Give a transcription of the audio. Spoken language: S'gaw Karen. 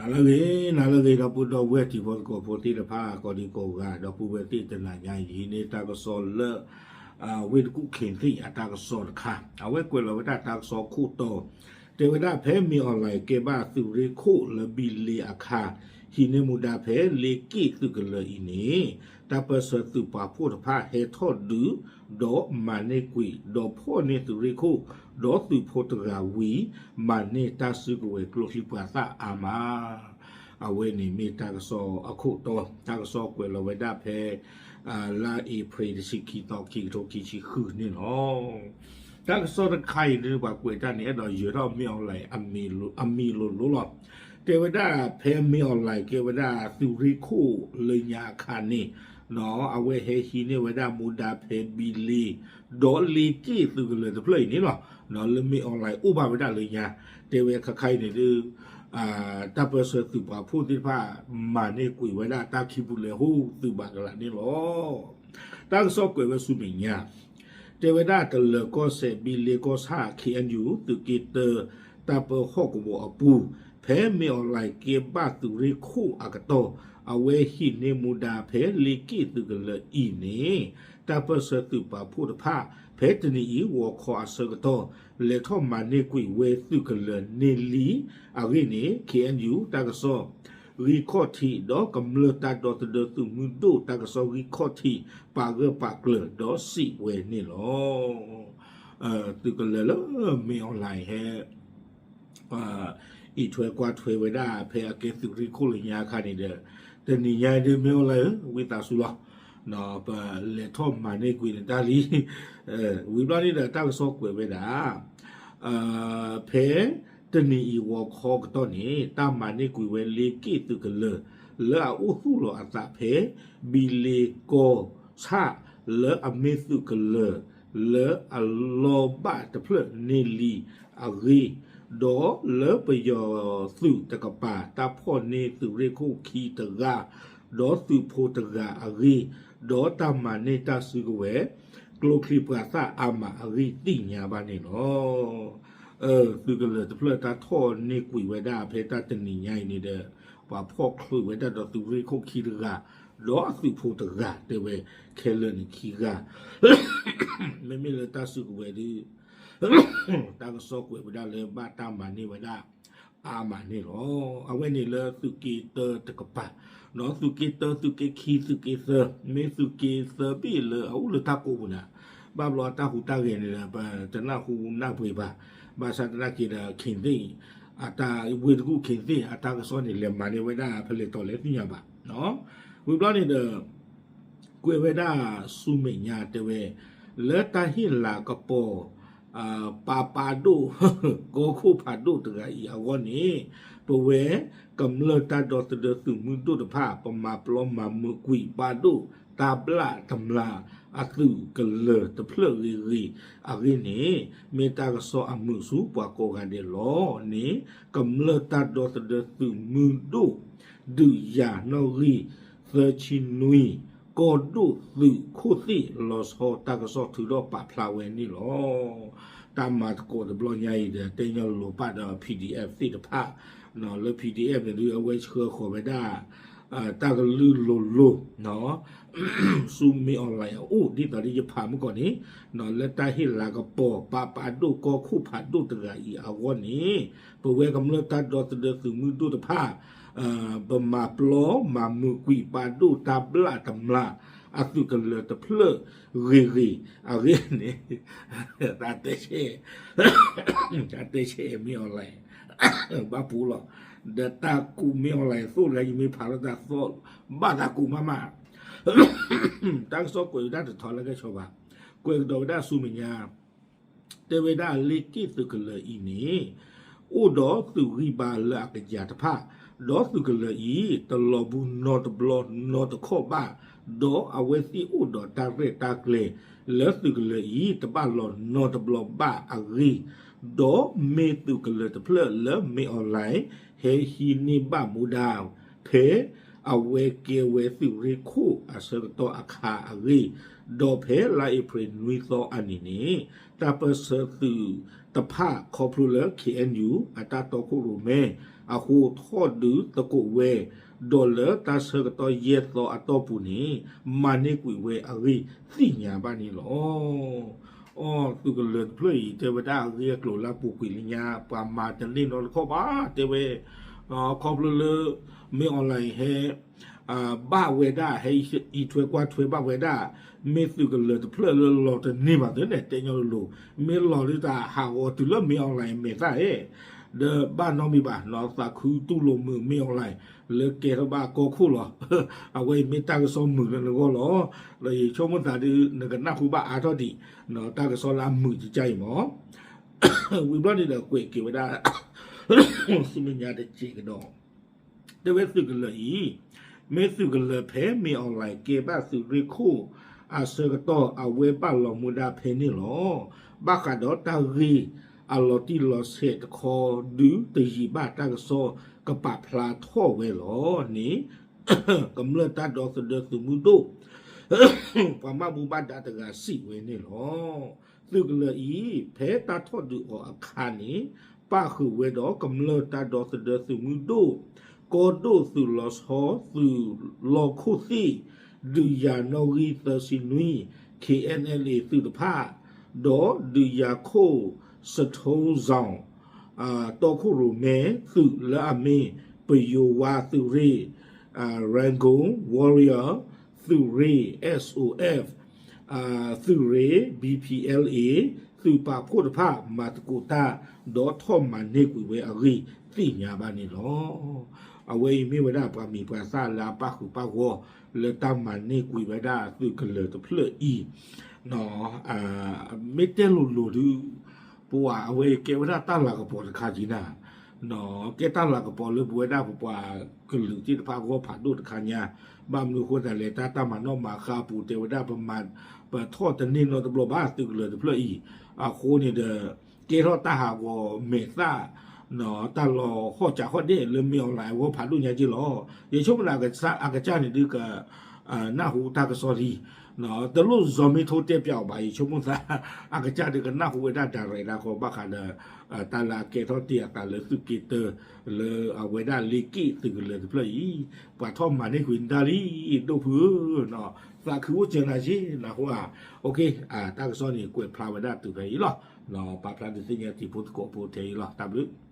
နၤလၢအဂ့ၤ, နၤလၢအဂ့ၤ ဒီပုၢ်ဒီဝဲၢ်တံၤဖိသကိးဖိသ့ၣ်တဖၣ် ကိးဒံကိးဂၤ ဒီပုၢ်ဝဲၢ်သ့ၣ်တနၤညါအံၤ ဟံးန့ၢ်တၢ်ကစီၣ်လၢ ဝ့ၢ်တကူၣ်ခ့ၣ်သ့ၣ်အတၢ်ကစီၣ်တခါ, အဝဲကွဲးလီၤဝဲဒၣ်တၢ်ကစီၣ်ခိၣ်တီ, တဲဝဲဒၣ်ဖဲမ့ၢ်အီၣ်လဲၣ်ကဲဘၣ်သုးရ့ၣ်ခိၣ်လၢဘံလ့အခါ, ဟံးန့ၢ်မူဒါဖဲလ့က့ၣ်သုးကလၢၤအံၤန့ၣ်, တၢ်ပၢၢ်ဆၢသုးပာ်ဖှိၣ်တဖၣ်ဟဲထီၣ်ဒုး ဒီးမၤန့ၢ်ကွံာ် ဒီးဖီၣ်န့ၢ်သုးရ့ၣ်ခိၣ် ဒီးသုးဖိတဂၤဝံၤ မၤန့ၢ်တၢ်စုကဝဲၤကျိချံမျိာ်သၣ်အါမး. အဝဲန့ၣ်မ့ၢ်တၢ်ကစီၣ်အခိၣ်တီ, တၢ်ကစီၣ်ကွဲးလီၤဝဲဒၣ်ဖဲ လါအ့ဖြ့ၣ်တဆံခံသီ ခံကထိခံဆံဃုန့ၣ်လီၤ. တၢ်ကစီၣ်တခါအံၤဒ်ပှၤကွဲးတၢ်န့ၣ် အဲၣ်ဒိးယၢၤထီၣ်မ့ၢ်အီၣ်လဲၣ် အမံၤလိၤလိၤလီၤ. တဲဝဲဒၣ်ဖဲမ့ၢ်အီၣ်လဲၣ်ကဲဝဲဒၣ်သုးရ့ၣ်ခိၣ်လၢညါအခါန့ၣ်, အဝဲဟဲဟံးန့ၢ်ဝဲဒၣ်မူဒါဖဲဘံလ့ ဒီးလ့က့ၣ်သုးကလၢၤတဖျၢၣ်အံၤန့ၣ်လီၤ. လၢမ့ၢ်အီၣ်လဲၣ်အိၣ်ဘၣ်ဝဲဒၣ်လၢညါ, တဲဝဲခါခါအံၤန့ၣ်ဒ် တၢ်ပၢၢ်ဆၢသုးပာ်ဖှိၣ်သ့ၣ်တဖၣ် မၤန့ၢ်ကွံာ်ဝဲဒၣ်တၢ်ခံပူၤလဲၤဟူသုးဘၣ်ကလာ်န့ၣ်လီၤ. တၢ်ကစီၣ်ကွဲးဝဲဆူမဲာ်ညါ, တဲဝဲဒၣ်တလၢၤကီၢ်စဲၣ်ဘံလ့ကီၢ်ဆၣ် ခ့ၣ်အဲၣ်ယူၣ် သုးက့တၢ တၢ်ပၢဟီၣ်ကဝီၤအပူၤ, ဖဲမ့ၢ်အီၣ်လဲၣ်ကဲဘၣ်သုးရ့ၣ်ခိၣ်အကတီၢ်, အဝဲဟံးန့ၢ်မူဒါဖဲလ့က့ၣ်သုးကလၢၤအံၤန့ၣ်, တၢ်ပၢၢ်ဆၢသုးပာ်ဖှိၣ်တဖၣ် ဖဲတနံၤအံၤဂီၤခီအဆၢကတီၢ် လဲၤထီၣ်မၤန့ၢ်ကွံာ်ဝဲသုးကလၢၤန့ၢ်လံအဂ့ၢ်န့ၣ် ခ့ၣ်အဲၣ်ယူၣ် တၢ်ကစီၣ်ဂံၢ်ခီၣ်ထံး ဒီးကမျၢၢ်တၢ်ဒီသဒၢသုးမုၢ်ဒိၣ်တၢ်ကစီၣ်ဂံၢ်ခီၣ်ထံး ပာ်ဂၢၢ်ပာ်ကျၢၤဒီးစံးဝဲန့ၣ်လီၤ. သုးကလၢၤလၢမ့ၢ်အီၣ်လဲၣ်ဟဲ အံးထွဲကွၢ်ထွဲဝဲဒၣ်ဖဲအကဲသုးရ့ၣ်ခိၣ်လၢညါအခါန့ၣ်ဒီး, တနံၤညါအံၤဒ်မ့ၢ်အီၣ်လဲၣ်ဧၢ ဝံသးစူၤလီၤ. ပလဲၤထီၣ်မၤန့ၢ်ကွံာ်နတၢ်လံ. ဝံၤဘျီန့ၣ်ဒီးတၢ်ကစီၣ်ကွဲးဝဲဒၣ် ဖဲတနံၤအံၤဂီၤခီကတီၢ်န့ၣ် တၢ်မၤန့ၢ်ကွံာ်ဝဲလ့က့ၣ်သုးကလၢၤ လၢအအိၣ်သူၣ်လီၤအသးဖဲ ဘံလ့ကီၢ်ဆၣ် လၢအမ့ၢ်သုးကလၢၤ လၢအလီၤဘၣ်တဖျၢၣ်န့ၢ်လံအဂ့ၢ်, ဒီးလၢပယီၤသုးတကပၤ တၢ်ဖီၣ်န့ၢ်သုးရ့ၣ်ခိၣ်ခံတဂၤ, ဒီးသုးဖိတဂၤအဂ့ၢ်, ဒီးတၢ်မၤန့ၢ်တၢ်စုကဝဲၤ ကျိချံမျိာ်သၣ်အါမးအဂ့ၢ်သ့ၣ်ညါဘၣ်န့ၣ်လီၤ. သုးကလၢၤတဖျၢၣ်တၢ်ထီၣ်န့ၢ်ကွံာ်ဝဲဒၣ်ဖဲတၢ်တနံၤညါအံၤန့ၣ်ဒီး, ပှၤဖီၣ်ချုးဝဲဒၣ်ဒီးသုးရ့ၣ်ခိၣ်ခံတဂၤ, ဒီးအသုးဖိတဂၤ တဲဝဲခဲလၢာ်န့ၣ်ခံဂၤ, မ့မ့ၢ်လၢတၢ်စုကဝဲၤဒ် တၢ်ကစီၣ်ကွဲးဝဲဒၣ်လၢဘၣ်တၢ်မၤန့ၢ်ဝဲဒၣ်အါမးန့ၣ်လီၤ. အဝဲန့ၣ်လၢသုးက့တၢတကပၤ, သုးက့တၢ သုးက့ခံ သုးက့သၢ, မ့ၢ်သုးက့သၢဘ့ၣ်လၢအအိၣ်လၢတၢ်ကိးပူၤန့ၣ်, ဘၣ်ဘျီအတၢ်ဟူးတၢ်ဂဲၤန့ၣ်ဒီး ပတနၢ်ဟူနၢ်ပှ့ၤဘၣ်, ဘၣ်ဆၣ်သနာ်က့ဒီး ခ့ၣ်သ့ၣ် အတၢ်ဝ့ၢ်တကူၣ်ခ့ၣ်သ့ၣ် အတၢ်ကစီၣ်န့ၣ် လဲၤမၤန့ၢ်ဝဲဒၣ်ဖဲလဲၣ်တီၤလဲၣ်သ့ၣ်ညါဘၣ်. ဝံၤဘျီန့ၣ်ဒီး ကွဲးဝဲဒၣ်ဆူမဲာ်ညါတဲဝဲ, လၢတၢ်ဟ့ၣ်လၤကပီၤ ပၢ်ပၢ်ဒိၣ် ကီၢ်ခိၣ်ဖးဒိၣ်တဂၤအံၤအဂီၢ်န့ၣ်, ပဝဲကမျၢၢ်တၢ်ဒီသဒၢသုးမုၢ်ဒိၣ်တဖၣ် ပမၤပျီမၤမုာ်ကွံာ်ပၢ်ဒိၣ်တၢ်ဘျၣ်တမျၢ်အသုးကလၢၤတဖျၢၣ်ဂ့ၤဂ့ၤအဂ့ၢ်န့ၣ်, မ့ၢ်တၢ်ကစီၣ်အမုာ်ဆူပှၤကိးဂၤဒဲးလီၤန့ၣ်, ကမျၢၢ်တၢ်ဒီသဒၢသုးမုၢ်ဒိၣ် ဒုးယၤနီၣ်ဂံၢ်သၢဆံနွံ ကီၢ်ဒိၣ်သုးခိၣ်သ့ၣ်လီၤဆီတၢ်ကစီၣ်ထုးထီၣ်ပာ်ဖျါဝဲန့ၣ်လီၤ. တၢ်မၤသကိးတဘျီညါအံၤဒီး တဲညီလိၤပာ်ဒီး PDF သ့ၣ်တဖၣ်, လၢ PDF န့ၣ်ဒုး အဝဲဆှၢဃီၤဝဲဒၣ် တၢ်ကလုၢ်လိၤလိၤ ဆူမ့ၢ်အီၣ်လဲၣ်အအိၣ် ဒ်သိးဒီးယဖးမုၢ်ကီၢ်န့ၣ်, လၢတၢ်ဟ့ၣ်လၤကပီၤ ပၢ်ပၢ်ဒိၣ်ကီၢ်ခိၣ်ဖးဒိၣ်တဂၤအံၤအဂီၢ်န့ၣ်, ပဝဲကမျၢၢ်တၢ်ဒီသဒၢသုးမုၢ်ဒိၣ်တဖၣ် ပမၤပျီမၤမုာ်ကွံာ်ပၢ်ဒိၣ်တၢ်ဘျၣ်တမျၢ် အသုးကလၢၤတဖျၢၣ်ဂ့ၤဂ့ၤအဂ့ၢ်န့ၣ်, တၢ်တဲဆဲး, တၢ်တဲဆဲးမ့ၢ်အီၣ်လဲၣ် ဘၣ်ပူၤလီၤ. ဒီးတၢ်ကူးမ့ၢ်အီၣ်လဲၣ်သိၣ်တဂၤ ယမ့ၢ်ဖးလီၤတၢ်သီၣ် ဘၣ်တၢ်ကူးမးမး တၢ်ကစီၣ်ကွဲးဝဲဒၣ်တထီလၢကဲဆီဘၣ်, ကွဲးကဒီးဝဲဒၣ်ဆူမဲာ်ညါ, တဲဝဲဒၣ်လ့က့ၣ်သုးကလၢၤအံၤန့ၣ်, အိၣ်ဒီးသုးဂံၢ်ဘါလၢအကယၤတဖၣ်, ဒီးသုးကလၢၤအံၤ တလီၤဘူးနီတဘျီနီတခီၣ်ဘၣ်, ဒီးအဝဲသ့ၣ်အိၣ်ဒီးတၢ်ရဲၣ်တၢ်ကျဲၤ လၢသုးကလၢၤအံၤ တဘၣ်လီၤနီတဘျီဘၣ်အဂ့ၢ်, ဒီးမ့ၢ်သုးကလၢၤတဖျၢၣ်လၢမ့ၢ်အီၣ်လဲၣ် ဟဲဟံးန့ၢ်ဘၣ်မူဒါ ဖဲ အဝဲကဲဝဲသုးရ့ၣ်ခိၣ်အဆၢကတီၢ်အခါအဂ့ၢ်, ဒီးဖဲလါအ့ဖြ့ၣ်နွံသီအနံၤန့ၣ် တၢ်ပၢၢ်ဆၢသုးတဖၣ်ခီဖျိလၢ ခ့ၣ်အဲၣ်ယူၣ် အတၢ်တီခိၣ်ရိၣ်မဲအဃိ ထီၣ်ဒုးသကိးဝဲ, ဒီးလၢတၢ်ဆၢကတီၢ်ယဲၢ်သီအတီၢ်ပူၤန့ၣ် မၤန့ၢ်ကွံာ်ဝဲအဂ့ၢ်သ့ၣ်ညါဘၣ်န့ၣ်လီၤ. အီ သုးကလၢၤတဖျၢၣ်အံၤ တဲဝဲဒၣ်အဂ့ၢ်အကျိၤလၢအပူၤကွံာ်လၢညါ ပှၤမၤတန့ၢ်နီတခီၣ်ဘၣ် တဲဝဲ, ခီဖျိလၢ မင်းအောင်လှိုင် ဟဲ ဘၣ်ဝဲဒၣ် ဟဲအံးထွဲကွၢ်ထွဲဘၣ်ဝဲဒၣ် မ့ၢ်သုးကလၢၤတဖျၢၣ်လၢလီၤတန့ၢ်ဘၣ်သ့ၣ်န့ၣ် တဲညီလိၤလိၤ, မ့ၢ်လီၤဒုးတၢ်ဟးဂီၤတုၤလၢ မင်းအောင်လှိုင် အမဲာ်သၣ်ဧါ, ဒီးဘၣ်နီတမံၤဘၣ် သးခုတူၢ်လိာ်မုာ် မင်းအောင်လှိုင် လၢကဲထီၣ်ဘၣ်ကီၢ်ခိၣ်လီၤ. အဝဲအံၤမ့ၢ်တၢ်ကစီၣ်မုာ်လၢနဂီၢ်လီၤ. ဒီးယဆိကမိၣ်သးဒုး နကနၢ်ဟူဘၣ်အါထီၣ်ဒံး တၢ်ကစီၣ်လၢအမုာ်ကကါအံၤမး ဝံၤဘျီန့ၣ်ဒီးကွဲးက့ၤဝဲဒၣ် ဆူမဲာ်ညါတစဲးကဒီး, တဲဝဲသုးကလၢၤအံၤ မ့ၢ်သုးကလၢၤဖဲ မင်းအောင်လှိုင် ကဲဘၣ်သုးရ့ၣ်ခိၣ်အဆၢကတီၢ် အဝဲဘၣ်လီၤမူဒါဖဲန့ၣ်လီၤ. ဘၣ်ဃးဒီးတၢ်ဂ့ၢ်အလီၤတံၢ်လီၤဆဲးတခီ ဒုးတယံာ်ဘၣ်တၢ်ကစီၣ်ကပာ်ဖျါထီၣ်ဝဲလီၤန့ၣ် ကမျၢၢ်တၢ်ဒီသဒၢသုးမုၢ်ဒိၣ် ပှၤဘၣ်မူဘၣ်ဒါတဂၤစံးဝဲန့ၣ်လီၤ. သုးကလၢၤအံၤ ဖဲတၢ်ထီၣ်ဒုးအီၤအခါန့ၣ် ပၣ်ဃုာ်ဝဲဒီးကမျၢၢ်တၢ်ဒီသဒၢသုးမုၢ်ဒိၣ်, ကီၢ်ဒိၣ်သုးလီၤဆီ သုးလီၢ်ခိၣ်သ့ၣ်, ဒုးယၤနီၣ်ဂံၢ်သၢဆံနွံ ခ့ၣ်အဲၣ်အဲၣ်လ်အ့ သုးတဖၣ်, ဒီးဒုးယၤခိၣ် စထိဇီၣ် တီခိၣ်ရိၣ်မဲသုးလၢအမ့ၢ် ပယိၤဝါသုးရ့ၣ်, Rangoon Warrior သုးရ့ၣ် S O F သုးရ့ၣ် B P L A သုးပာ်ဖှိၣ်တဖၣ် မၤသကိးတၢ် ဒီးထီၣ်မၤန့ၢ်ကွံာ်ဝဲအဂ့ၢ်သ့ၣ်ညါဘၣ်န့ၣ်လီၤ. အဝဲအံၤမ့ၢ်ဝဲဒၣ်ပှၤမံၤပှၤသၣ်လၢအပၣ်ဃုာ်ပၣ်ဂီၢ် လၢတၢ်မၤန့ၢ်ကွံာ်ဝဲဒၣ်သုးကလၢၤတဖျၢၣ်အံၤ မ့ၢ်တဲလိၤလိၤဒုး ပဝဲအဝဲကဲဝဲဒၣ်တၢ်လၤကပီၤတခါက့ၤနၤ, ကဲတၢ်လၤကပီၤလၢပဝဲဒၣ်ပပှၤကလုာ်သ့ၣ်တဖၣ်အဂီၢ်ဖးဒိၣ်တခါညါ, ဘၣ်မနုၤအဃိသတးလဲၣ် တၢ်တၢ်မၤနီၣ်မၤဃါအပူၤ တဲဝဲဒၣ်ပမၤ ပထီၣ်တန့ၢ်နီတဘျီဘၣ်သုးကလၢၤတဖျၢၣ်အံၤ, အဃိန့ၣ်ဒီး ကဲထီၣ်တၢ်ဟးဂီၤမဲာ်သၣ် တၢ်လီၤဟီၣ်ကၠးဟီၣ်ဒ့ၣ်လၢမ့ၢ်အီၣ်လဲၣ်အဂီၢ်ဖးဒိၣ်ညါက့ၤလီၤ. ယဆိကမိၣ်သးအကစၢ်န့ၣ်ဒုးက နၢ်ဟူတၢ်ကစီၣ်လံ, တလိၣ်စီၤမ့ထိတဲပၠးအီၤဘၣ် ယဆိကမိၣ်သး အကစၢ်ဒုးကနၢ်ဟူဝဲဒၣ် direct ဒၣ်ဃီ ဘၣ်ဃးဒီး တၢ်လၢအကဲထီၣ်တ့ၢ်အသးလၢသုးက့တၢ လၢအဝဲဒၣ်လ့က့ၣ်သုးကလၢၤတဖျၢၣ်အံၤ ပှၤထီၣ်မၤန့ၢ်ကွံာ်နတၢ်လံ ဒိၣ်ဖုဧၢ, သးခုအိၣ်စၢၤနၤက့ၤ နၢ်ဟူဧါ, တၢ်ကစီၣ်န့ၣ် ကွဲးဖျါဝဲဒၣ်တုၤဖဲအံၤလီၤ. ပာ်ဖျါဒုးသ့ၣ်ညါတံၤဖိသကိးဖိထဲအံၤလီၤ. တၢ်ဘျုး